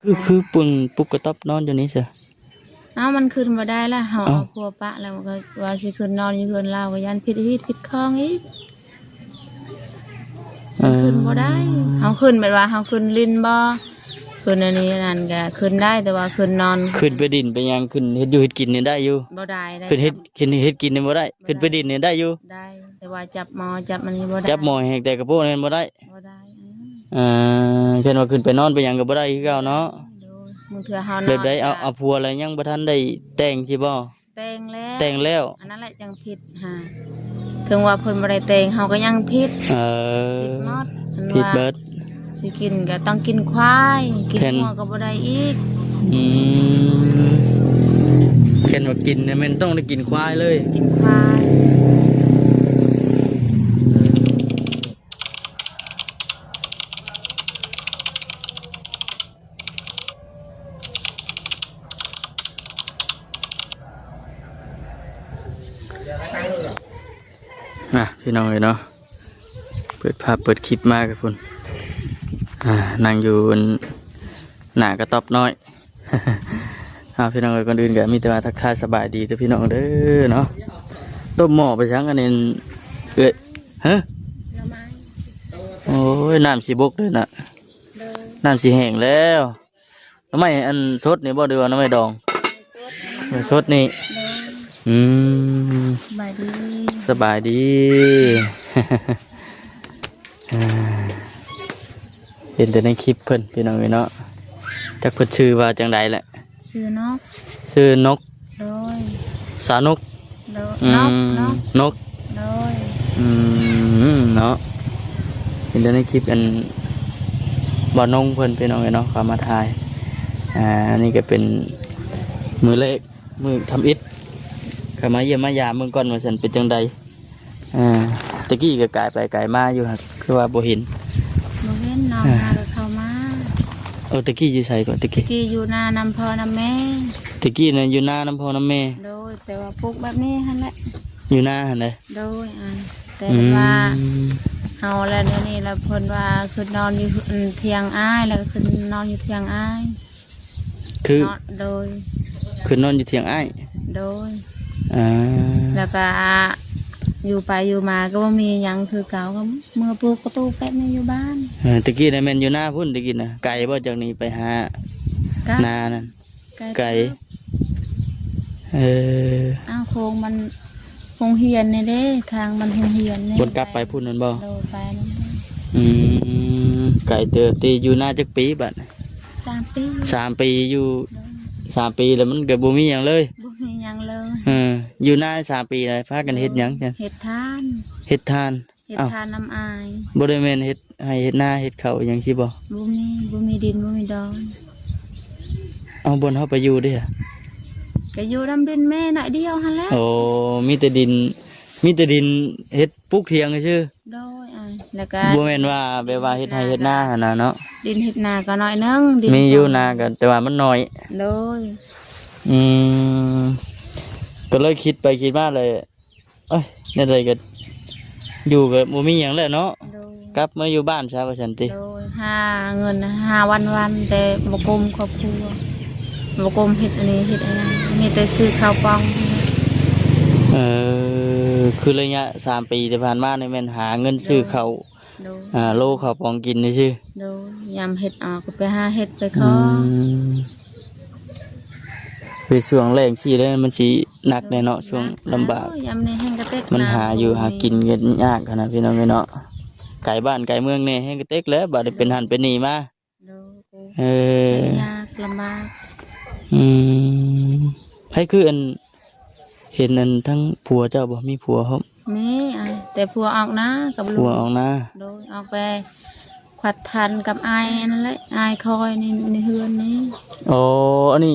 ຄື ຄືປຸງ ປຸກກະຕ໊ອບນອນຢູ່ນີ້ຊະ? ເອົ້າ ມັນຂຶ້ນບໍ່ໄດ້ລະ ເຮົາ ເອົ້າ ເອົາຜົວປະແລ້ວ ກໍວ່າຊິຂຶ້ນນອນຢູ່ເຮືອນລາວ ກໍຢ້ານຜິດຮີດຜິດຄອງອີກ. ເອີ ມັນຂຶ້ນບໍ່ໄດ້ ເຮົາຂຶ້ນແບບວ່າເຮົາຂຶ້ນຫຼິ້ນບໍ່ ຂຶ້ນອັນນີ້ອັນນັ້ນກໍຂຶ້ນໄດ້ ແຕ່ວ່າຂຶ້ນນອນ ຂຶ້ນໄປດິນໄປຫຍັງ ຂຶ້ນເຮັດຢູ່ເຮັດກິນນີ້ໄດ້ຢູ່? ບໍ່ໄດ້ ຂຶ້ນເຮັດ ຂຶ້ນເຮັດກິນນີ້ບໍ່ໄດ້ ຂຶ້ນໄປດິນນີ້ໄດ້ຢູ່? ໄດ້ ແຕ່ວ່າຈັບໝໍ້ຈັບອັນນີ້ບໍ່ໄດ້ ຈັບໝໍ້ແຮງແຕ່ກະໂປະນັ້ນບໍ່ໄດ້? ບໍ່ໄດ້ ເອີ ເອີ ຄັນວ່າຂຶ້ນໄປນອນໄປຫຍັງກໍບໍ່ໄດ້ຄືເກົ່າເນາະ. ໂດຍ ບາງເທື່ອເຮົານອນ ແບບໃດ ເອົາ ເອົາຜົວແລ້ວຍັງບໍ່ທັນໄດ້ແຕ່ງຊິບໍ່? ແຕ່ງແລ້ວ ແຕ່ງແລ້ວ ອັນນັ້ນແຫຼະຈັ່ງຜິດຫາ ເຖິງວ່າເພິ່ນບໍ່ໄດ້ແຕ່ງເຮົາກໍຍັງຜິດ. ເອີ ຜິດໝົດ ເພິ່ນວ່າ ຜິດເບິດ ຊິກິນກໍຕ້ອງກິນຄວາຍ ກິນ ແມ່ນ ງົວກໍບໍ່ໄດ້ອີກ. ອືມ ຄັນວ່າກິນນີ້ແມ່ນຕ້ອງໄດ້ກິນຄວາຍເລີຍ ກິນຄວາຍ. ອ່ະ ພີ່ນ້ອງເອີຍເນາະ ເປີດພາບເປີດຄລິບມາກັບພຸ້ນ ອ່າ ນັ່ງຢູ່ໜ້າກະຕ໊ອບນ້ອຍ. ເອົາ ພີ່ນ້ອງເອີຍ ກ່ອນອື່ນກໍມີແຕ່ວ່າທັກທາຍສະບາຍດີເດີພີ່ນ້ອງເດີເນາະ. ຕົ້ມໝໍ້ໄປສັງອັນນີ້ເອື້ອຍ? ຮະ? ໂອ້ຍ ນ້ຳຊິບົກເດີນະ ໂດຍ ນ້ຳຊິແຫ້ງແລ້ວ. ໜໍ່ໄມ້ອັນສົດນີ້ບໍ່ ຫຼືວ່າໜໍ່ໄມ້ດອງ? ໜໍ່ໄມ້ສົດ ໜໍ່ໄມ້ສົດນີ້ ໂດຍ ອືມ ສະບາຍດີ ສະບາຍດີ. ອ່າ ເຫັນແຕ່ໃນຄລິບເພິ່ນ ພີ່ນ້ອງເອີຍເນາະ ຈັກເພິ່ນຊື່ວ່າຈັ່ງໃດແຫຼະ? ຊື່ນົກ ຊື່ນົກ ໂດຍ ສາວນົກ ໂດຍ ອືມ ນົກ ນົກ ໂດຍ ອືມ ເນາະ ເຫັນແຕ່ໃນຄລິບອັນບ່າວນົງເພິ່ນ ພີ່ນ້ອງເອີຍເນາະ ເຂົາມາຖ່າຍ. ອ່າ ອັນນີ້ກໍເປັນມື້ແລກ ມື້ທຳອິດ ເຂົາມາຢ້ຽມມາຢາມເບິ່ງກ່ອນວ່າຊັ້ນເປັນຈັ່ງໃດ. ເອີ ແຕ່ກີ້ກໍກາຍໄປກາຍມາຢູ່ ຄືວ່າບໍ່ເຫັນ ບໍ່ເຫັນ ນ້ອງ ອ່າ ຫາກໍເຂົ້າມາ. ເອີ ແຕ່ກີ້ຢູ່ໃສເກາະ? ແຕ່ກີ້ ແຕ່ກີ້ຢູ່ນານຳພໍ່ນຳແມ່ ແຕ່ກີ້ນະຢູ່ນານຳພໍ່ນຳແມ່ ໂດຍ ແຕ່ວ່າປູກແບບນີ້ຫັ້ນແຫຼະ ຢູ່ນາຫັ້ນເດ້ ໂດຍ ອ່າ ແຕ່ ອືມ ວ່າເຮົາແລ້ວ ດຽວນີ້ລະເພິ່ນວ່າຂຶ້ນນອນຢູ່ ອືມ ຖຽງອ້າຍ ແລ້ວກໍຂຶ້ນນອນຢູ່ຖຽງອ້າຍ. ຄື ເນາະ ໂດຍ ຂຶ້ນນອນຢູ່ຖຽງອ້າຍ ໂດຍ ອ່າ ແລ້ວກໍຢູ່ໄປຢູ່ມາກໍບໍ່ມີຫຍັງຄືເກົ່າ ກໍເມືອປູກກະຕູບແບບນີ້ຢູ່ບ້ານ. ເອີ ແຕ່ກີ້ນະແມ່ນຢູ່ນາພຸ້ນ ແຕ່ກີ້ນະ ໄກບໍ່ຈາກນີ້ໄປຫາ ກະ ນານັ້ນ? ໄກ ໄກ ເຕີບ ເອີ ອ້າວ ໂຄ້ງມັນ ໂຮງຮຽນນີ້ເດ້ ທາງມັນໂຮງຮຽນນີ້ ບ່ອນກັບໄປພຸ້ນນັ້ນບໍ່? ໂດຍ ໄປນັ້ນ ອືມ ໄກເຕີບຕິ. ຢູ່ນາຈັກປີບາດ? ສາມປີ ສາມປີ ຢູ່ ໂດຍ ສາມປີແລ້ວມັນກໍບໍ່ມີຫຍັງເລີຍ ບໍ່ມີຫຍັງເລີຍ ເອີ ຢູ່ນາສາມປີແລ້ວພາກັນເຮັດຫຍັງ? ໂດຍ ເຮັດຖ່ານ ເຮັດຖ່ານ ເຮັດ ອ້າວ ຖ່ານນຳອ້າຍ ບໍ່ໄດ້ແມ່ນເຮັດໄຮ່ເຮັດນາເຮັດເຂົ້າຫຍັງຊີ້ບໍ່? ບໍ່ມີ ບໍ່ມີດິນ ບໍ່ມີດອນ. ເອົາ ບ່ອນເຮົາໄປຢູ່ເດ້? ກໍຢູ່ນຳດິນແມ່ໜ້ອຍດຽວຫັ້ນແຫຼະ. ໂອ້ ມີແຕ່ດິນ ມີແຕ່ດິນເຮັດປູກຖຽງຊື່? ໂດຍ ອ່າ ແລ້ວກໍ ບໍ່ແມ່ນວ່າແບບວ່າເຮັດໄຮ່ເຮັດນາຫັ້ນນະເນາະ? ດິນເຮັດນາກໍໜ້ອຍໜຶ່ງ ດິນ ມີຢູ່ນາກໍ ແຕ່ວ່າມັນໜ້ອຍ. ໂດຍ ອືມ ກໍເລີຍຄິດໄປຄິດມາເລີຍ ເອີຍ ແນວໃດກໍຢູ່ກໍບໍ່ມີຫຍັງແຫຼະເນາະ. ໂດຍ ກັບມາຢູ່ບ້ານຊະວ່າຊັ້ນຕິ. ໂດຍ ຫາເງິນຫາວັນໆ ແຕ່ບໍ່ກຸ້ມຄອບຄົວ ບໍ່ກຸ້ມເຮັດອັນນີ້ເຮັດອັນນັ້ນ ມີແຕ່ຊື້ເຂົ້າປ່ອງ. ເອີ ຄືໄລຍະສາມປີທີ່ຜ່ານມານີ້ແມ່ນຫາເງິນຊື້ເຂົ້າ ໂດຍ ໂດຍ ອ່າ ໂລເຂົ້າປອງກິນຊື່ໆ. ໂດຍ ຍາມເຮັດອອກກໍໄປຫາເຮັດໄປຂໍ. ອືມ ຄືຊ່ວງແລ້ງຊີ້ແລ້ວມັນຊິໜັກແດ່ເນາະ ໂດຍ ຊ່ວງລຳບາກ. ໂອ້ຍ ຍາມນີ້ແຮງກະເຕັກ ມັນຫາຢູ່ຫາກິນກໍຍາກຫັ້ນນະ ພີ່ນ້ອງເອີຍເນາະ. ໄກບ້ານໄກເມືອງແດ່ ແຮງກະເຕັກແລ້ວ ບາດນີ້ເປັນຫັ້ນເປັນນີ້ມາ. ໂດຍ ເອີ ຍາກລຳບາກ. ອືມ ໃຜຄືອັນ ເຫັນອັນທັງຜົວເຈົ້າບໍ່? ມີຜົວພ້ອມ? ມີ ອ່າ ແຕ່ຜົວອອກນາກັບລູກ. ຜົວອອກນາ? ໂດຍ ອອກໄປຄວັດທານກັບອ້າຍນັ້ນແຫຼະ ອ້າຍຂ້ອຍໃນ ໃນເຮືອນນີ້. ອໍ ອັນນີ້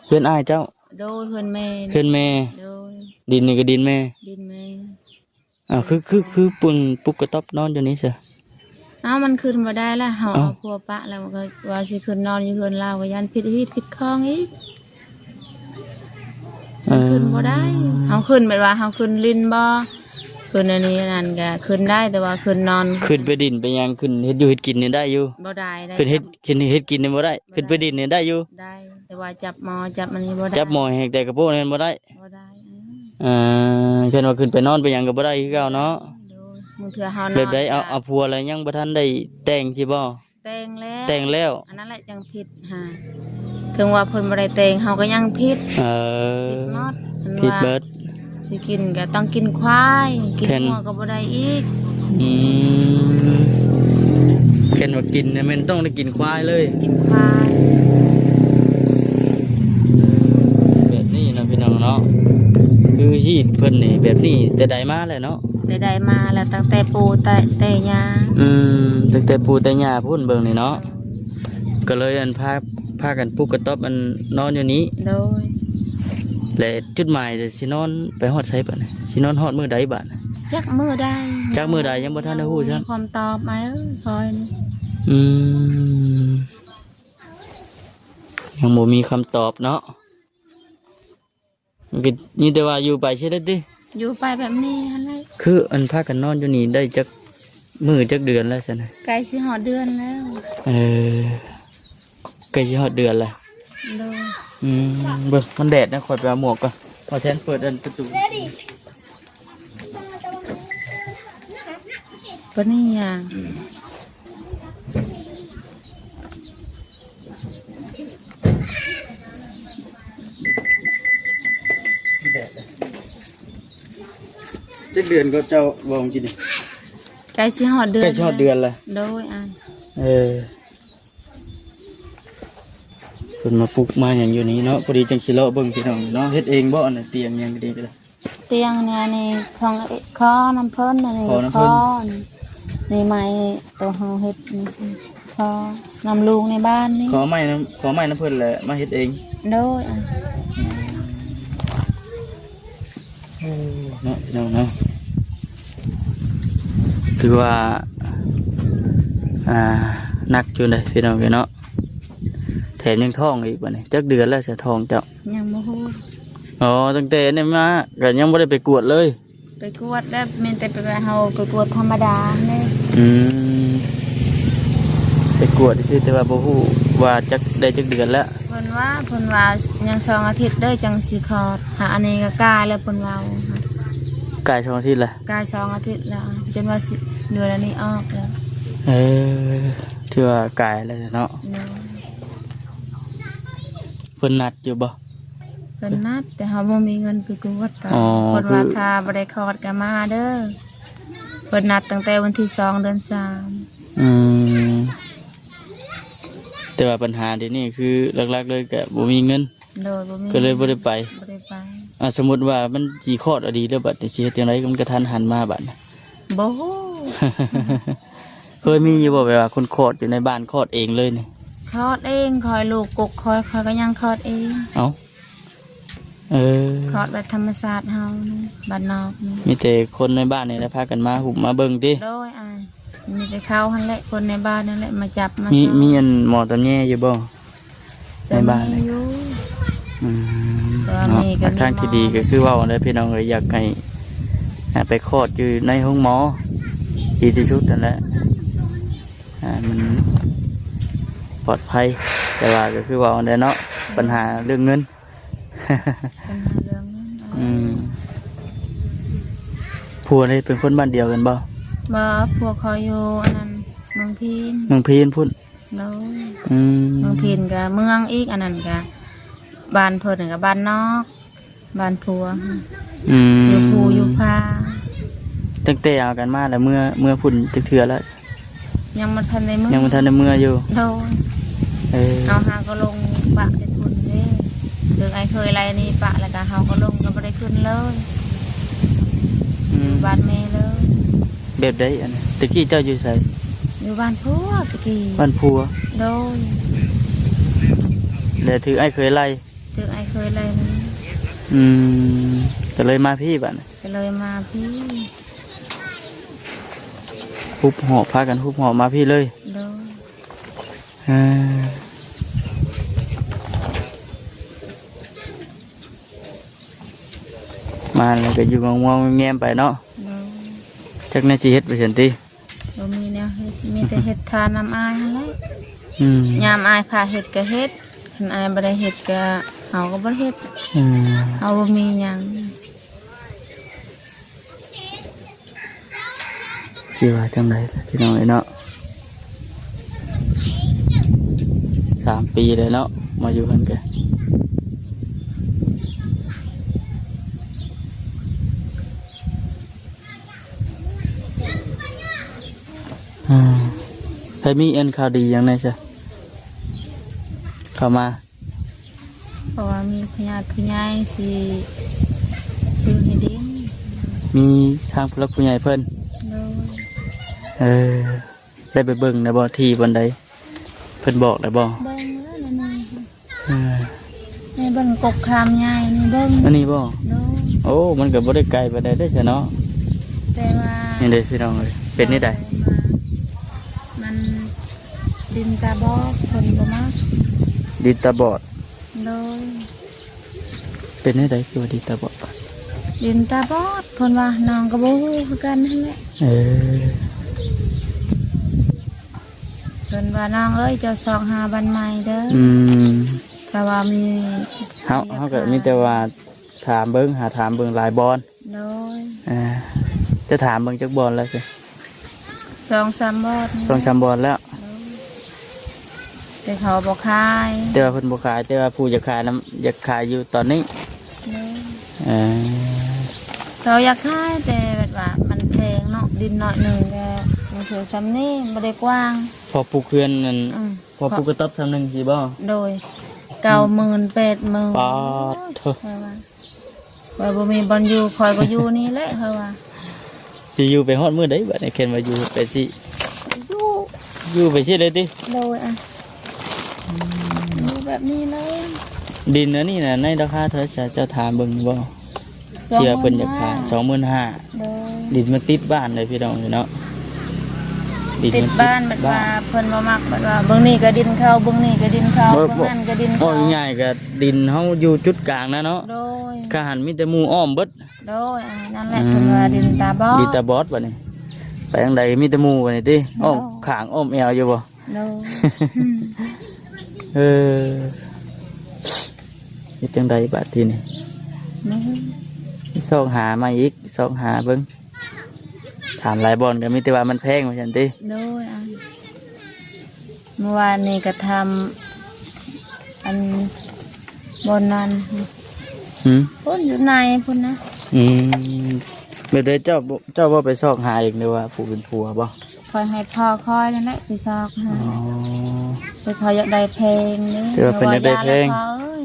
ເຮືອນອ້າຍເຈົ້າ? ໂດຍ ເຮືອນແມ່. ເຮືອນແມ່. ໂດຍ ດິນນີ້ກໍດິນແມ່? ດິນແມ່. ອ້າວ ຄື ຄື ຄືປຸງ ປຸກກະຕ໊ອບນອນຢູ່ນີ້ຊະ? ອ້າວ ມັນຂຶ້ນບໍ່ໄດ້ລະ ເຮົາ ເອົ້າ ເອົາຜົວປະແລ້ວ ກໍວ່າຊິຂຶ້ນນອນຢູ່ເຮືອນລາວ ກໍຢ້ານຜິດຮີດຜິດຄອງອີກ. ເອີ ມັນຂຶ້ນບໍ່ໄດ້ ເຮົາຂຶ້ນແບບວ່າເຮົາຂຶ້ນຫຼິ້ນບໍ່ ຂຶ້ນອັນນີ້ອັນນັ້ນກະຂຶ້ນໄດ້ ແຕ່ວ່າຂຶ້ນນອນ ຂຶ້ນໄປດິນໄປຫຍັງ ຂຶ້ນເຮັດຢູ່ເຮັດກິນນີ້ໄດ້ຢູ່? ບໍ່ໄດ້ ໄດ້ ຂຶ້ນເຮັດ ຂຶ້ນເຮັດກິນນີ້ບໍ່ໄດ້ ບໍ່ໄດ້ ຂຶ້ນໄປດິນນີ້ໄດ້ຢູ່? ໄດ້ ແຕ່ວ່າຈັບໝໍຈັບອັນນີ້ບໍ່ໄດ້ ຈັບໝໍແຮງແຕ່ກະໂປະນັ້ນບໍ່ໄດ້? ບໍ່ໄດ້ ອືມ ເອີ ຄັນວ່າຂຶ້ນໄປນອນໄປຫຍັງກະບໍ່ໄດ້ຄືເກົ່າເນາະ? ໂດຍ ບາງເທື່ອເຮົານອນ ແບບໃດ ເອົາ ກະ ເອົາຜົວແລ້ວຍັງບໍ່ທັນໄດ້ແຕ່ງຊິບໍ່? ແຕ່ງແລ້ວ ແຕ່ງແລ້ວ ອັນນັ້ນແຫຼະຈັ່ງຜິດຫາ ເຖິງວ່າເພິ່ນບໍ່ໄດ້ແຕ່ງເຮົາກະຍັງຜິດ ເອີ ຜິດໝົດ ເພິ່ນວ່າ ຜິດເບິດ ຊິກິນກະຕ້ອງກິນຄວາຍ ກິນ ແມ່ນ ງົວກະບໍ່ໄດ້ອີກ ອືມ ຄັນວ່າກິນນີ້ແມ່ນຕ້ອງໄດ້ກິນຄວາຍເລີຍ ກິນຄວາຍ ແບບນີ້ເນາະ ພີ່ນ້ອງເນາະ ຄືຮີດເພິ່ນນີ້ແບບນີ້ແຕ່ໃດມາແລ້ວເນາະ? ແຕ່ໃດມາແລ້ວ ຕັ້ງແຕ່ປູ່ແຕ່ ແຕ່ຍ່າ ອືມ ຕັ້ງແຕ່ປູ່ແຕ່ຍ່າພຸ້ນເບິ່ງນີ້ເນາະ ກະເລີຍອັນພາ ພາກັນປຸກກະຕ໊ອບອັນນອນຢູ່ນີ້ ໂດຍ ແລະ ຈຸດໝາຍຊິນອນໄປຮອດໃສບາດນີ້? ຊິນອນຮອດມື້ໃດບາດນີ້? ຈັກມື້ໃດ ຈັກມື້ໃດ ຍັງບໍ່ທັນໄດ້ຮູ້ຊ້ຳ ຍັງບໍ່ມີຄຳຕອບ ອ້າຍເອີຍ ຂ້ອຍນີ້ ອືມ ຍັງບໍ່ມີຄຳຕອບເນາະ. ມັນກະມີແຕ່ວ່າຢູ່ໄປຊີ້ແຫຼະຕິ ຢູ່ໄປແບບນີ້ຫັ້ນແຫຼະ ຄືອັນພາກັນນອນຢູ່ນີ້ໄດ້ຈັກມື້ຈັກເດືອນແລ້ວຊັ້ນນະ? ໃກ້ຊິຮອດເດືອນແລ້ວ ເອີ ໃກ້ຊິຮອດເດືອນແລ້ວ ໂດຍ ອືມ ເບິ່ງມັນແດດນະ ຂ້ອຍໄປເອົາໝວກກ່ອນ ຂໍແຊນເປີດອັນປະຕູ ປານີ້ຫຍັງ? ຈັກເດືອນກໍເຈົ້າເວົ້າກິນນີ້? ໃກ້ຊິຮອດເດືອນ ໃກ້ຊິຮອດເດືອນລະ ໂດຍ ອ້າຍ ເອີ ເພິ່ນມາປຸກມາຫຍັງຢູ່ນີ້ເນາະ ພໍດີຈັ່ງຊິເລາະເບິ່ງພີ່ນ້ອງເນາະ ເຮັດເອງບໍ່ ອັນນັ້ນຕຽງຫຍັງກະດີກະດາຍ? ຕຽງນີ້ ອັນນີ້ຂອງ ຂໍນຳເພິ່ນ ອັນນີ້ຂໍນຳເພິ່ນ ຂໍ ນີ້ໄມ້ໂຕເຮົາເຮັດນີ້ ຂໍນຳລຸງໃນບ້ານນີ້ ຂໍໄມ້ນຳ ຂໍໄມ້ນຳເພິ່ນແຫຼະມາເຮັດເອງ ໂດຍ ເນາະ ເນາະ ເນາະ ຖືວ່າ ອ່າ ໜັກຢູ່ເດ້ພີ່ນ້ອງເອີຍເນາະ ແຖມຍັງທ້ອງອີກບາດນີ້ ຈັກເດືອນແລ້ວຊະທ້ອງເຈົ້າ? ຍັງບໍ່ຮູ້ ອໍ ຕັ້ງແຕ່ນີ້ມາກະຍັງບໍ່ໄດ້ໄປກວດເລີຍ? ໄປກວດແລ້ວ ມີແຕ່ໄປ ເຮົາໄປກວດທຳມະດາເດ້ ອືມ ໄປກວດຊື່ໆ ແຕ່ວ່າບໍ່ຮູ້ວ່າຈັກ ໄດ້ຈັກເດືອນແລ້ວ ເພິ່ນວ່າ ເພິ່ນວ່າຍັງສອງອາທິດເດີ ຈັ່ງຊິຄອດ ຫາ ອັນນີ້ກະກາຍແລ້ວ ເພິ່ນເວົ້າ ກາຍສອງອາທິດລະ ກາຍສອງອາທິດແລ້ວ ຈົນວ່າຊິເດືອນອັນນີ້ອອກແລ້ວ ເອີ ຖືວ່າກາຍແລ້ວເນາະ ໂດຍ ເພິ່ນນັດຢູ່ບໍ່? ເພິ່ນນັດ ແຕ່ເຮົາບໍ່ມີເງິນໄປກວດ ອໍ ເພິ່ນວ່າ ຄື ຖ້າບໍ່ໄດ້ຄອດກະມາເດີ ເພິ່ນນັດຕັ້ງແຕ່ວັນທີສອງ ເດືອນສາມ ອືມ ແຕ່ວ່າບັນຫາດຽວນີ້ຄືຫຼັກໆເລີຍກະບໍ່ມີເງິນ ໂດຍ ບໍ່ມີ ກະເລີຍບໍ່ໄດ້ໄປ ບໍ່ໄດ້ໄປ ອ່າ ສົມມຸດວ່າມັນຊິຄອດອີ່ຫຼີແລ້ວບາດນີ້ ຊິເຮັດຈັ່ງໃດ ມັນກະທັນຫັນມາບາດນີ້? ບໍ່ຮູ້ ເຄີຍມີຢູ່ບໍ່ ແບບວ່າຄົນຄອດຢູ່ໃນບ້ານ ຄອດເອງເລີຍນີ້? ຄອດເອງ ຂ້ອຍລູກກົກຂ້ອຍ ຂ້ອຍກະຍັງຄອດເອງ ເອົ້າ ເອີ ຄອດແບບທຳມະຊາດເຮົານີ້ ບ້ານນອກນີ້ ມີແຕ່ຄົນໃນບ້ານນີ້ແຫຼະພາກັນມາຫຸ້ມມາເບິ່ງຕິ? ໂດຍ ອ້າຍ ມີແຕ່ເຂົາຫັ້ນແຫຼະ ຄົນໃນບ້ານນັ້ນແຫຼະ ມາຈັບມາ ມີ ຊ່ອຍ ມີອັນໝໍຕຳແຍຢູ່ບໍ່? ໃນບ້ານນີ້ ມີຢູ່ ອືມ ແຕ່ວ່າ ເນາະ ມີກະ ທາງທີ່ດີກະຄືເວົ້າຫັ້ນແຫຼະພີ່ນ້ອງເອີຍ ຢາກໃຫ້ ໃຫ້ໄປຄອດຢູ່ໃນໂຮງໝໍ ດີທີ່ສຸດຫັ້ນແຫຼະ ອ່າ ມັນປອດໄພ ແຕ່ວ່າກະຄືເວົ້າຫັ້ນແຫຼະເນາະ ບັນຫາເລື່ອງເງິນ ບັນຫາເລື່ອງເງິນ ອືມ ຜົວນີ້ເປັນຄົນບ້ານດຽວກັນບໍ່? ບໍ່ ຜົວຂ້ອຍຢູ່ອັນນັ້ນ ເມືອງພີນ ເມືອງພີນພຸ້ນ ໂດຍ ອືມ ເມືອງພີນກະເມືອງອີກ ອັນນັ້ນກະ ບ້ານເພິ່ນກະບ້ານນອກ ບ້ານຜົວ ອືມ ຢູ່ພູຢູ່ຜາ ຕັ້ງແຕ່ເອົາກັນມາແລ້ວ ເມືອ ເມືອພຸ້ນຈັກເທື່ອແລ້ວ? ຍັງບໍ່ທັນໄດ້ເມືອ ຍັງບໍ່ທັນໄດ້ເມືອຢູ່ ໂດຍ ເອີ ເຮົາຫາກະລົງປະແຕ່ພຸ້ນເດ້ ຖືກອ້າຍເຂີຍໄລ່ໜີປະ ແລ້ວກະເຮົາກະລົງ ກະບໍ່ໄດ້ຂຶ້ນເລີຍ ອືມ ຢູ່ບ້ານແມ່ເລີຍ ແບບໃດ ອັນ ແຕ່ກີ້ເຈົ້າຢູ່ໃສ? ຢູ່ບ້ານຜົວແຕ່ກີ້ ບ້ານຜົວ ໂດຍ ແລ້ວຖືກອ້າຍເຂີຍໄລ່? ຖືກອ້າຍເຂີຍໄລ່ ອືມ ກະເລີຍມາພີ້ບາດນີ້ ກະເລີຍມາພີ້ ຮຸບຫອບ ພາກັນຮຸບຫອບມາພີ້ເລີຍ ໂດຍ ເອີ ມາແລ້ວກະຢູ່ງົວໆແງມໆໄປເນາະ ໂດຍ ຈັກແນວຊິເຮັດວ່າຊັ້ນຕິ. ບໍ່ມີແນວເຮັດ ມີແຕ່ເຮັດທານນຳອ້າຍຫັ້ນແຫຼະ. ອືມ ຍາມອ້າຍພາເຮັດກໍເຮັດ ຄັນອ້າຍບໍ່ໄດ້ເຮັດກໍ ເຮົາກໍບໍ່ເຮັດ. ອືມ ເຮົາບໍ່ມີຫຍັງ. ຊິວ່າຈັ່ງໃດລະພີ່ນ້ອງເອີຍເນາະ ສາມປີແລ້ວເນາະ ມາຢູ່ຫັ້ນກະ ອາ ໃຜມີອັນຂ່າວດີຫຍັງແດ່ຊະ ເຂົ້າມາ? ເພາະວ່າມີຜູ້ຍາດຜູ້ໃຫຍ່ຊິຊື້ໃຫ້ດິນ. ມີທາງຜູ້ຫຼັກຜູ້ໃຫຍ່ເພິ່ນ? ໂດຍ. ເອີ ໄດ້ໄປເບິ່ງແລ້ວບໍ່ ທີ່ບ່ອນໃດ ເພິ່ນບອກແລ້ວບໍ່? ເບິ່ງແລ້ວນີ້. ເອີ ໃນເບິ່ງກົກຄາມໃຫຍ່ນີ້ເບິ່ງ ອັນນີ້ບໍ່? ໂດຍ. ໂອ້ ມັນກໍບໍ່ໄດ້ໄກປານໃດເດ້ຊະເນາະ ແຕ່ວ່າ ນີ້ເດ້ພີ່ນ້ອງເອີຍ ເປັນແນວໃດ? ມັນດິນຕາບອດ ເພິ່ນບໍ່ມັກ ດິນຕາບອດ. ໂດຍ. ເປັນແນວໃດຄືວ່າດິນຕາບອດ? ດິນຕາບອດ ເພິ່ນວ່າ ນ້ອງກໍບໍ່ຮູ້ຄືກັນຫັ້ນແຫຼະ. ເອີ ເພິ່ນວ່າ ນ້ອງເອີຍ ເຈົ້າຊອກຫາບ່ອນໃໝ່ເດີ. ອືມ ແຕ່ວ່າມີ ເຮົາ ເຮົາກໍມີແຕ່ວ່າຖາມເບິ່ງ ຫາຖາມເບິ່ງຫຼາຍບ່ອນ. ໂດຍ. ເອີ ຈະຖາມເບິ່ງຈັກບ່ອນແລ້ວຊະ? ສອງສາມບ່ອນ ສອງສາມບ່ອນແລ້ວ. ໂດຍ. ແຕ່ເຂົາບໍ່ຂາຍ ແຕ່ວ່າເພິ່ນບໍ່ຂາຍ ແຕ່ວ່າຜູ້ຢາກຂາຍນຳ ຢາກຂາຍຢູ່ຕອນນີ້. ໂດຍ. ເອີ ເຂົາຢາກຂາຍ ແຕ່ແບບວ່າມັນແພງເນາະ ດິນໜ້ອຍໜຶ່ງກໍມັນຖືສ່ຳນີ້ ບໍ່ໄດ້ກວ້າງ ພໍປູກເຮືອນນັ້ນ. ອືມ ພໍປູກກະຕ໊ອບສ່ຳໜຶ່ງຊີ້ບໍ່? ໂດຍ. ເກົ້າໝື່ນ ແປດໝື່ນ. ປາດໂທ້ ຂ້ອຍວ່າ ຂ້ອຍບໍ່ມີບ່ອນຢູ່ ຂ້ອຍກໍຢູ່ນີ້ແຫຼະ ຂ້ອຍວ່າ. ຊິຢູ່ໄປຮອດມື້ໃດບັດນີ້ ຄັນວ່າຢູ່ໄປຊີ້? ຢູ່ ຢູ່ໄປຊີ້ເລີຍຕິ? ໂດຍ. ອ່ະ ຢູ່ແບບນີ້ເລີຍ. ດິນອັນນີ້ນະ ໃນລາຄາເທົ່າໃດຊະ ເຈົ້າຖາມເບິ່ງຢູ່ບໍ່? ທີ່ວ່າເພິ່ນຢາກຂາຍ ສອງໝື່ນຫ້າ. ໂດຍ. ດິນມັນຕິດບ້ານເລີຍພີ່ນ້ອງເອີຍເນາະ ດິນມັນຕິດບ້ານ. ແບບວ່າເພິ່ນບໍ່ມັກ ແບບວ່າເບິ່ງນີ້ກໍດິນເຂົາ ເບິ່ງນີ້ກໍດິນເຂົາ ເບິ່ງນັ້ນກໍດິນເຂົາ. ເວົ້າງ່າຍໆ ກໍດິນເຮົາຢູ່ຈຸດກາງນະເນາະ. ໂດຍ. ຂ້າຫັ້ນມີແຕ່ໝູ່ອ້ອມເບິດ. ໂດຍ. ອ່າ ນັ້ນແຫຼະ ອືມ ເພິ່ນວ່າດິນຕາບອດ ດິນຕາບອດບັດນີ້ ໄປທາງໃດມີແຕ່ໝູ່ບັດນີ້ຕິ. ໂດຍ. ອ້ອມຂ້າງອ້ອມແອວຢູ່ບໍ່? ໂດຍ. ເອີ ເຮັດຈັ່ງໃດບາດທີນີ້? ໂດຍ. ຊອກຫາໃໝ່ອີກ ຊອກຫາເບິ່ງ ຖາມຫຼາຍບ່ອນກໍມີແຕ່ວ່າມັນແພງວ່າຊັ້ນຕິ. ໂດຍ. ອ່າ ເມື່ອວານນີ້ກໍທຳ ອັນ ບ່ອນນັ້ນ. ຫືມ? ພຸ້ນ ຢູ່ໃນພຸ້ນນະ. ອືມ ແບບໃດ ເຈົ້າບໍ່ ເຈົ້າບໍ່ໄປຊອກຫາເອງ ຫຼືວ່າຜູ້ເປັນຜົວບໍ່? ຂ້ອຍໃຫ້ພໍ່ຂ້ອຍນັ້ນແຫຼະໄປຊອກຫາ. ອໍ ແຕ່ຂ້ອຍຢາກໄດ້ແພງເດ້ ແຕ່ວ່າເພິ່ນຢາກໄດ້ແພງ. ພໍ່ເອີຍ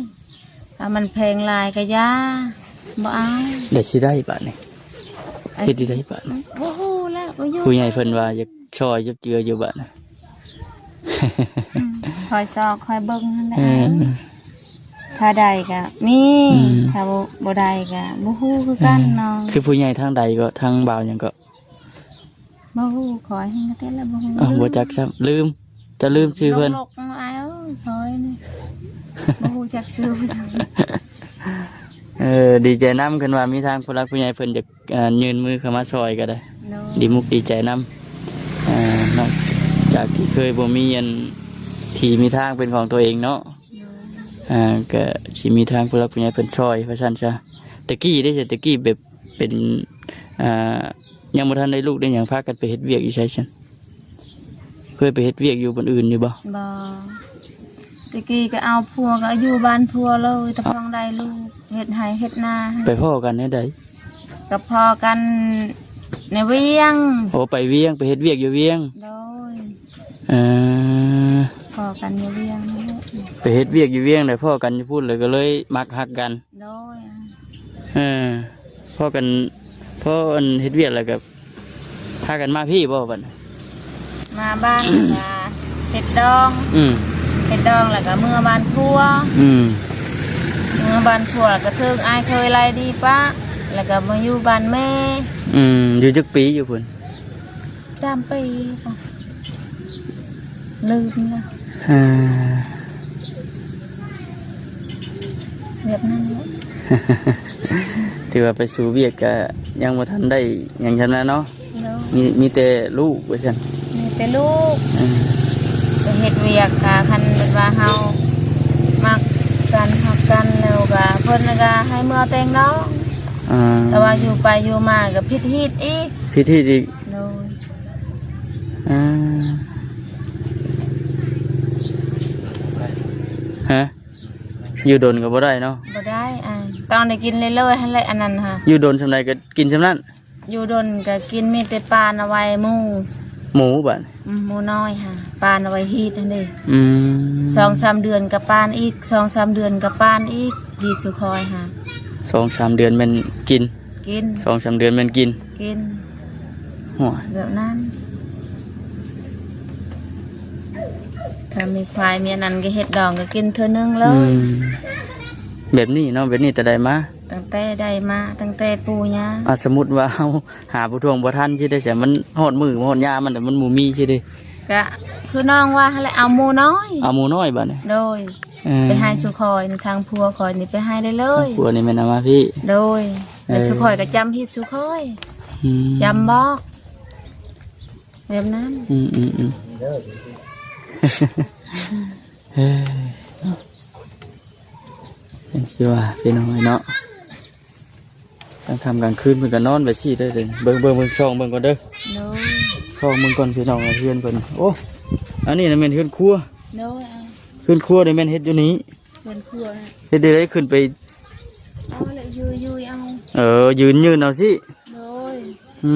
ຖ້າມັນແພງຫຼາຍກໍຢ່າ ບໍ່ເອົາ. ແລ້ວຊິໄດ້ບາດນີ້ ເຮັດໄດ້ບາດນີ້? ບໍ່ຮູ້ແລ້ວ ບໍ່ຢູ່ ຜູ້ໃຫຍ່ເພິ່ນວ່າຢາກຊ່ອຍຢາກເຈືອຢູ່ບາດນີ້. ອືມ ຄອຍຊອກຄອຍເບິ່ງຫັ້ນແຫຼະ. ເອີ ຖ້າໄດ້ກໍມີ. ອືມ ຖ້າບໍ່ ບໍ່ໄດ້ກໍບໍ່ຮູ້ຄືກັນເນາະ. ອືມ ຄືຜູ້ໃຫຍ່ທາງໃດກໍ ທາງບ່າວຫຍັງກໍ? ບໍ່ຮູ້ ຂ້ອຍເຫັນກໍແຕ່ລະບໍ່ຮູ້. ອ້າວ ລືມ ບໍ່ຈັກຊ້ຳ ລືມ ຈະລືມຊື່ເພິ່ນ. ຫຼົກໆ ອ້າຍເອີຍ ຂ້ອຍນີ້ ບໍ່ຮູ້ຈັກຊື່ເພິ່ນ. ເອີ ດີໃຈນຳ ຄັນວ່າມີທາງຜູ້ຫຼັກຜູ້ໃຫຍ່ເພິ່ນຢາກ ອ່າ ຍື່ນມືເຂົ້າມາຊ່ອຍກໍໄດ້. ໂດຍ. ດີມຸກດີໃຈນຳ ອ່າ ນອກຈາກທີ່ເຄີຍບໍ່ມີອັນທີ່ມີທາງເປັນຂອງຕົວເອງເນາະ. ໂດຍ. ອ່າ ກໍຊິມີທາງຜູ້ຫຼັກຜູ້ໃຫຍ່ເພິ່ນຊ່ອຍວ່າຊັ້ນຊະ. ແຕ່ກີ້ເດ້ ແຕ່ກີ້ແບບເປັນ ອ່າ ຍັງບໍ່ທັນໄດ້ລູກໄດ້ຫຍັງ ພາກັນໄປເຮັດວຽກຢູ່ໃສຊັ້ນ? ເຄີຍໄປເຮັດວຽກຢູ່ບ່ອນອື່ນຢູ່ບໍ່? ບໍ່. ແຕ່ກີ້ກໍເອົາຜົວ ກໍຢູ່ບ້ານຜົວເລີຍ ແຕ່ພອງໄດ້ລູກ ເຮັດໄຮ່ເຮັດນາ. ໄປພໍ້ກັນແນວໃດ? ກໍພໍ້ກັນໃນວຽງ. ໂອ້ ໄປວຽງ ໄປເຮັດວຽກຢູ່ວຽງ. ໂດຍ. ເອີ ພໍ້ກັນຢູ່ວຽງນັ້ນແຫຼະ ໄປເຮັດວຽກຢູ່ວຽງ ແລ້ວພໍ້ກັນຢູ່ພຸ້ນ ແລ້ວກໍເລີຍມັກຮັກກັນ. ໂດຍ. ເອີ ພໍ້ກັນ ພໍ້ອັນເຮັດວຽກແລ້ວກໍພາກັນມາພີ້ບໍ່ບັດ? ມາບ້ານ ແລ້ວກໍເຮັດດອງ. ອືມ ເຮັດດອງແລ້ວກໍເມືອບ້ານຜົວ. ອືມ ເມືອບ້ານຜົວແລ້ວກໍຖືກອ້າຍເຂີຍໄລ່ໜີປະ ແລ້ວກໍມາຢູ່ບ້ານແມ່. ອືມ ຢູ່ຈັກປີຢູ່ພຸ້ນ? ສາມປີ ລືມລະ. ອ່າ ແບບນັ້ນແຫຼະ. ຖືວ່າໄປສູ່ວຽກກະຍັງບໍ່ທັນໄດ້ຫຍັງຊ່ຳນັ້ນເນາະ. ໂດຍ. ມີ ມີແຕ່ລູກວ່າຊັ້ນ. ມີແຕ່ລູກ ເອີ ໄປເຮັດວຽກ ກະຄັນແບບວ່າເຮົາມັກກັນ ຮັກກັນແລ້ວກະ ເພິ່ນກະໃຫ້ເມືອແຕ່ງດອງ. ອ່າ ແຕ່ວ່າຢູ່ໄປຢູ່ມາກະຜິດຮີດອີກ. ຜິດຮີດອີກ. ໂດຍ. ອ່າ ຮະ? ຢູ່ດົນກໍບໍ່ໄດ້ເນາະ. ບໍ່ໄດ້ ອ້າຍ ຕ້ອງໄດ້ກິນເລື້ອຍໆຫັ້ນແຫຼະ ອັນນັ້ນຫະ. ຢູ່ດົນສ່ຳໃດກໍກິນສ່ຳນັ້ນ. ຢູ່ດົນກໍກິນມີແຕ່ປານເອົາໄວ້ໝູ່. ໝູບັດ? ອືມ ໝູນ້ອຍຫະ ປານເອົາໄວ້ຮີດຫັ້ນເດ້. ອືມ ສອງສາມເດືອນກໍປານອີກ ສອງສາມເດືອນກໍປານອີກ ຮີດສູ່ຂ້ອຍຫະ. ສອງສາມເດືອນແມ່ນກິນ. ກິນ ສອງສາມເດືອນແມ່ນກິນ. ກິນ. ໂອ້ຍ ແບບນັ້ນ ຖ້າມີຄວາຍມີອັນນັ້ນກໍເຮັດດອງກໍກິນເທື່ອໜຶ່ງເລີຍ. ອືມ ແບບນີ້ເນາະ ແບບນີ້ແຕ່ໃດມາ? ຕັ້ງແຕ່ໃດມາ ຕັ້ງແຕ່ປູ່ຍ່າ. ອ່າ ສົມມຸດວ່າເຮົາຫາຜູ້ທວງບໍ່ທັນຊິໄດ້ ມັນຮອດມື້ຮອດຍາມມັນ ມັນບໍ່ມີຊິເດ້. ກະຄືນ້ອງວ່າຫັ້ນແຫຼະ ເອົາໝູນ້ອຍ. ເອົາໝູນ້ອຍບັດນີ້. ໂດຍ. ເອີ ໄປໃຫ້ສູ່ຂ້ອຍ ທາງຜົວຂ້ອຍນີ້ໄປໃຫ້ໄດ້ເລີຍ. ທາງຜົວນີ້ແມ່ນເອົາມາພີ້. ໂດຍ. ເອີ ແລ້ວສູ່ຂ້ອຍກໍຈຳຜິດສູ່ຂ້ອຍ. ອືມ ຈຳບອກ ແບບນັ້ນ. ອືມໆໆ ເອີ ເນາະ ຈັ່ງຊິວ່າ ພີ່ນ້ອງເອີຍເນາະ. ກາງຄ່ຳກາງຄືນເພິ່ນກໍນອນໄປຊີ້ເດີ. ເບິ່ງ ເບິ່ງ ເບິ່ງ ສ່ອງເບິ່ງກ່ອນເດີ. ໂດຍ. ສ່ອງເບິ່ງກ່ອນພີ່ນ້ອງ ເຮືອນເພິ່ນ. ໂອ້ ອັນນີ້ນະແມ່ນເຮືອນຄົວ. ໂດຍ. ເຮືອນຄົວນີ້ແມ່ນເຮັດຢູ່ນີ້. ເຮືອນຄົວນະ ເຮັດໄດ້ ໄດ້ຂຶ້ນໄປ ເອົາແຫຼະ ຢືນໆເອົາ. ເອີ ຢືນໆເອົາຊິ. ໂດຍ. ອື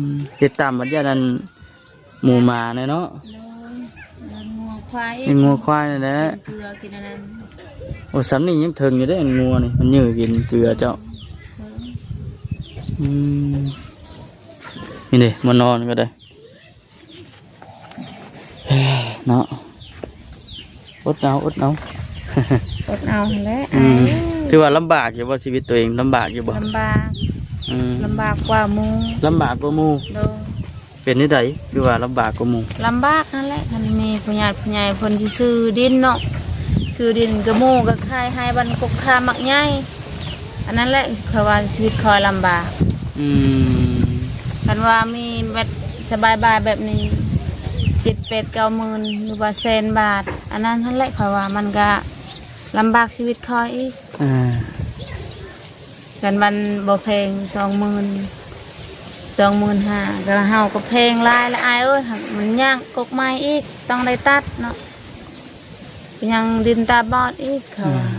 ມ ເຮັດຕາມບັນຍັດອັນ ໝູໝາແນ່ເນາະ. ໂດຍ. ແລ້ວງົວຄວາຍ ເປັນງົວຄວາຍນັ້ນແຫຼະ ກິນເກືອກິນອັນນັ້ນ. ໂອ້ ສ່ຳນີ້ຍັງເຖິງຢູ່ເດ້ ງົວນີ້ມັນເຍີກິນເກືອເຈົ້າ. ເຖິງ. ອືມ ນີ້ເດ້ ມານອນກໍໄດ້ ເນາະ. ອົດເອົາ ອົດເອົາ ອົດເອົາຫັ້ນແຫຼະ. ອືມ ອ້າຍ ຖືວ່າລຳບາກຢູ່ບໍ່? ຊີວິດຕົວເອງລຳບາກຢູ່ບໍ່? ລຳບາກ. ອືມ ລຳບາກກວ່າໝູ່. ລຳບາກກວ່າໝູ່. ໂດຍ. ເປັນແນວໃດ ຄືວ່າລຳບາກກວ່າໝູ່? ລຳບາກຫັ້ນແຫຼະ ຄັນມີຜູ້ຍາດຜູ້ໃຫຍ່ເພິ່ນຊິຊື້ດິນເນາະ ຊື້ດິນກັບໝູ່ກໍຂາຍໃຫ້ບ້ານກົກຄາໝາກໃຫຍ່. ອັນນັ້ນແຫຼະ ຂ້ອຍວ່າຊີວິດຂ້ອຍລຳບາກ. ອືມ ຄັນວ່າມີແບບສະບາຍບາຍແບບນີ້ ເຈັດແປດເກົ້າໝື່ນ ຫຼືວ່າແສນບາດ ອັນນັ້ນຫັ້ນແຫຼະ ຂ້ອຍວ່າມັນກະລຳບາກຊີວິດຂ້ອຍອີກ. ອ່າ ຄັນມັນບໍ່ແພງ ສອງໝື່ນ ສອງໝື່ນຫ້າ ກໍເຮົາກໍແພງຫຼາຍລະອ້າຍເອີຍ. ມັນຍາກກົກໄມ້ອີກ ຕ້ອງໄດ້ຕັດເນາະ ຍັງດິນຕາບອດອີກ ເຂົາວ່າ. ອື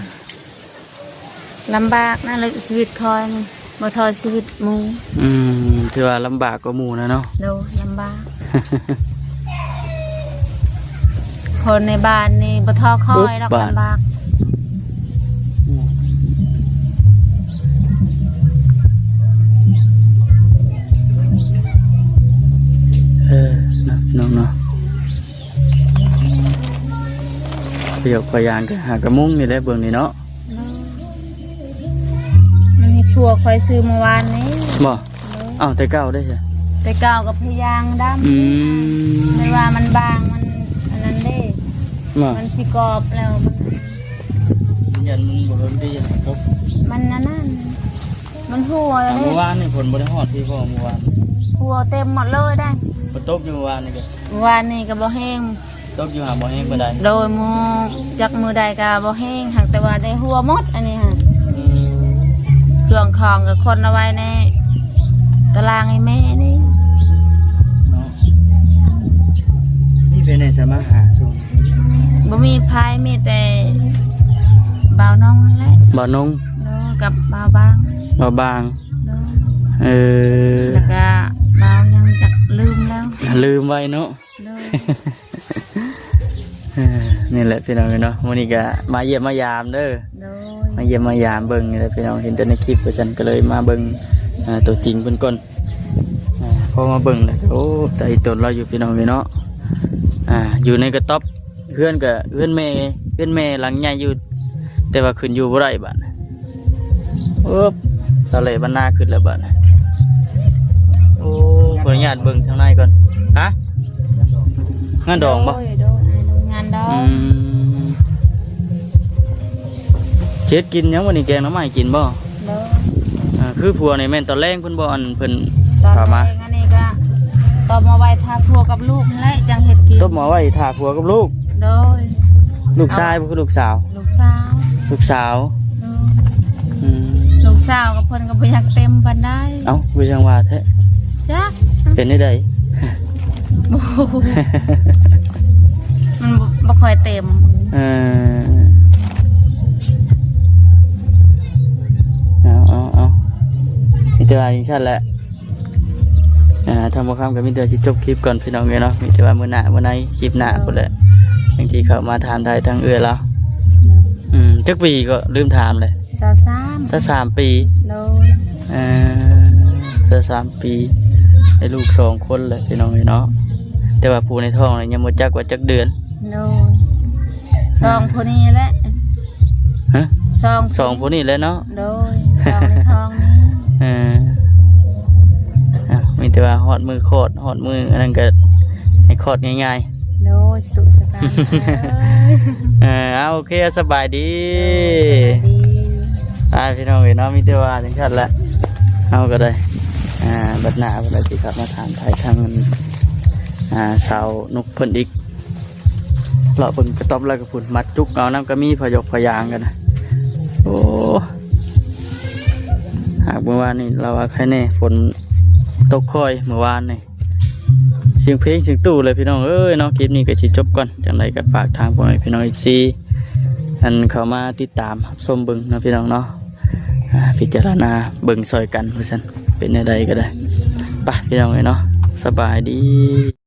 ມ ລຳບາກນະ ແລະ ຊີວິດຂ້ອຍນີ້ບໍ່ທໍ່ຊີວິດໝູ່. ອືມ ຖືວ່າລຳບາກກວ່າໝູ່ນະເນາະ. ໂດຍ ລຳບາກ. ຄົນໃນບ້ານນີ້ບໍ່ທໍ່ຂ້ອຍດອກ. ບາດ ລຳບາກ. ເອີ ເນາະ ພີ່ນ້ອງເນາະ. ພະເຍົາພະຍານກໍຫາກະມຸງນີ້ແຫຼະ ເບິ່ງນີ້ເນາະ. ໂດຍ. ອັນນີ້ຜົວຂ້ອຍຊື້ມື້ວານນີ້. ບໍ່? ໂດຍ. ອ້າວ ແຕ່ເກົ່າເດ້ຊະ? ແຕ່ເກົ່າກໍພະຍາງດຳ. ອືມ ແຕ່ວ່າມັນບາງ ມັນອັນນັ້ນເດ້. ບໍ່? ມັນຊິກອບແລ້ວ ມັນ ມັນຢັນມັນບໍ່ເຫັນດີ ຕົກ. ມັນອັນນັ້ນ ມັນຮົ່ວ. ອ່າ ເດ້ ມື້ວານນີ້ຝົນບໍ່ໄດ້ຮອດພີ້ບໍ່? ມື້ວານຮົ່ວເຕັມໝົດເລີຍໄດ໋. ຝົນຕົກຢູ່ມື້ວານນີ້ກໍ ວານນີ້ກໍບໍ່ແຮງ. ຕົກຢູ່ຫາບໍ່ແຮງປານໃດ. ໂດຍ ມື້ ຈັກມື້ໃດກໍບໍ່ແຮງ ຫາກແຕ່ວ່າໄດ້ຮົ່ວໝົດອັນນີ້ຫະ. ອືມ ເຄື່ອງຂອງກໍຂົນເອົາໄວ້ໃນຕາລາງໃຫ້ແມ່ນີ້ເນາະ. ມີໃຜແດ່ສະມາຫາຊ່ວງນີ້? ບໍ່ມີໃຜ ມີແຕ່ບ່າວນົງຫັ້ນແຫຼະ. ບ່າວນົງ. ໂດຍ ກັບບ່າວບາງ. ບ່າວບາງ. ໂດຍ. ເອີ ແລ້ວກໍບ່າວຫຍັງຈັກ ລືມແລ້ວ ລືມໄວເນາະ. ໂດຍ. ເອີ ນີ້ແຫຼະພີ່ນ້ອງເອີຍເນາະ ມື້ນີ້ກໍມາຢ້ຽມມາຢາມເດີ. ໂດຍ. ມາຢ້ຽມມາຢາມເບິ່ງນີ້ແຫຼະພີ່ນ້ອງ ເຫັນແຕ່ໃນຄລິບວ່າຊັ້ນ ກໍເລີຍມາເບິ່ງ ອ່າ ຕົວຈິງເພິ່ນກ່ອນ. ອ່າ ພໍມາເບິ່ງແລ້ວ ໂອ້ ຕາອີຕົນລາວຢູ່ພີ່ນ້ອງເອີຍເນາະ. ອ່າ ຢູ່ໃນກະຕ໊ອບ ເຮືອນກໍເຮືອນແມ່ ເຮືອນແມ່ຫຼັງໃຫຍ່ຢູ່ ແຕ່ວ່າຂຶ້ນຢູ່ບໍ່ໄດ້ບາດ. ໂອ້ ສາວເຫຼບ້ານນາຂຶ້ນແລ້ວບາດ. ໂອ້ ຂໍອະນຸຍາດເບິ່ງທາງໃນກ່ອນ. ຮະ? ງານດອງບໍ່? ໂດຍ ໂດຍ ງານດອງ. ອືມ ເຮັດກິນຫຍັງວັນນີ້? ແກງໜໍ່ໄມ້ກິນບໍ່? ໂດຍ. ອ່າ ຄືຜົວນີ້ແມ່ນຕອນແລງເພິ່ນບໍ່ ອັນເພິ່ນ ຕອນ ພາມາ? ແລງອັນນີ້ກໍ ເອົາມາໄວ້ຖ້າຜົວກັບລູກຫັ້ນແຫຼະ ຈັ່ງເຮັດກິນ. ຕົ້ມເອົາໄວ້ຖ້າຜົວກັບລູກ? ໂດຍ. ລູກຊາຍບໍ່ຄືລູກສາວ? ລູກສາວ. ລູກສາວ. ໂດຍ. ອືມ ລູກສາວກັບເພິ່ນກໍບໍ່ຢາກເຕັມປານໃດ. ເອົ້າ ຄືຈັ່ງວ່າແທ້? ຈັກ ເປັນແນວໃດ? ບໍ່ ມັນບໍ່ ບໍ່ຄ່ອຍເຕັມ. ເອີ ເອົາ ເອົາ ເອົາ ມີແຕ່ວ່າຈັ່ງຊັ້ນແຫຼະ. ອ່າ ທາງບໍ່ຄຳກໍມີແຕ່ຊິຈົບຄລິບກ່ອນພີ່ນ້ອງເອີຍເນາະ, ມີແຕ່ວ່າມື້ໜ້າ ມື້ໃນ ຄລິບໜ້າພຸ້ນແຫຼະ ຈັ່ງຊິເຂົ້າມາຖາມໄຖ່ທາງເອື້ອຍລາວ. ອືມ ຈັກປີກໍລືມຖາມແຫຼະ. ຊາວສາມ ຊາວສາມປີ. ໂດຍ. ເອີ ຊາວສາມປີ ໄດ້ລູກສອງຄົນແຫຼະພີ່ນ້ອງເອີຍເນາະ, ແຕ່ວ່າຜູ້ໃນທ້ອງນີ້ຍັງບໍ່ຈັກວ່າຈັກເດືອນ. ໂດຍ. ສອງຜູ້ນີ້ແຫຼະ. ຮະ? ສອງ ສອງຜູ້ນີ້ແຫຼະເນາະ. ໂດຍ ສອງໃນທ້ອງນີ້. ເອີ ອ່ະ ມີແຕ່ວ່າຮອດມື້ຄອດ ຮອດມື້ອັນນັ້ນກໍໃຫ້ຄອດງ່າຍໆ. ໂດຍ ສາທຸ ສາທຸ. ເອີ ເອົາ ໂອເຄ ສະບາຍດີ. ໂດຍ ສະບາຍດີ. ອ່າ ພີ່ນ້ອງເອີຍເນາະ ມີແຕ່ວ່າຈັ່ງຊັ້ນແຫຼະ ເຮົາກໍໄດ້ ອ່າ ບັດໜ້າເພິ່ນກໍຊິກັບມາຖາມໄຖ່ທາງ ອ່າ ສາວນົກເພິ່ນອີກ. ເລາະເບິ່ງກະຕອບແລ້ວກໍພຸ້ນ ມັດຈຸກເອົານຳກໍມີ ພະຍົກພະຍາງກັນນະ. ໂອ້ ຫາກມື້ວານນີ້ລາວວ່າໄຄແນ່ ຝົນຕົກຄ່ອຍມື້ວານນີ້. ສຽງເພງສຽງຕູ້ເລີຍພີ່ນ້ອງເອີຍເນາະ. ຄລິບນີ້ກໍຊິຈົບກ່ອນ, ຈັ່ງໃດກໍຝາກທາງພໍ່ແມ່ພີ່ນ້ອງເອັຟຊີ ອັນເຂົ້າມາຕິດຕາມຮັບຊົມເບິ່ງເນາະພີ່ນ້ອງເນາະ. ອ່າ ພິຈາລະນາເບິ່ງຊ່ອຍກັນວ່າຊັ້ນ, ເປັນແນວໃດກໍໄດ້. ໄປພີ່ນ້ອງເອີຍເນາະ, ສະບາຍດີ.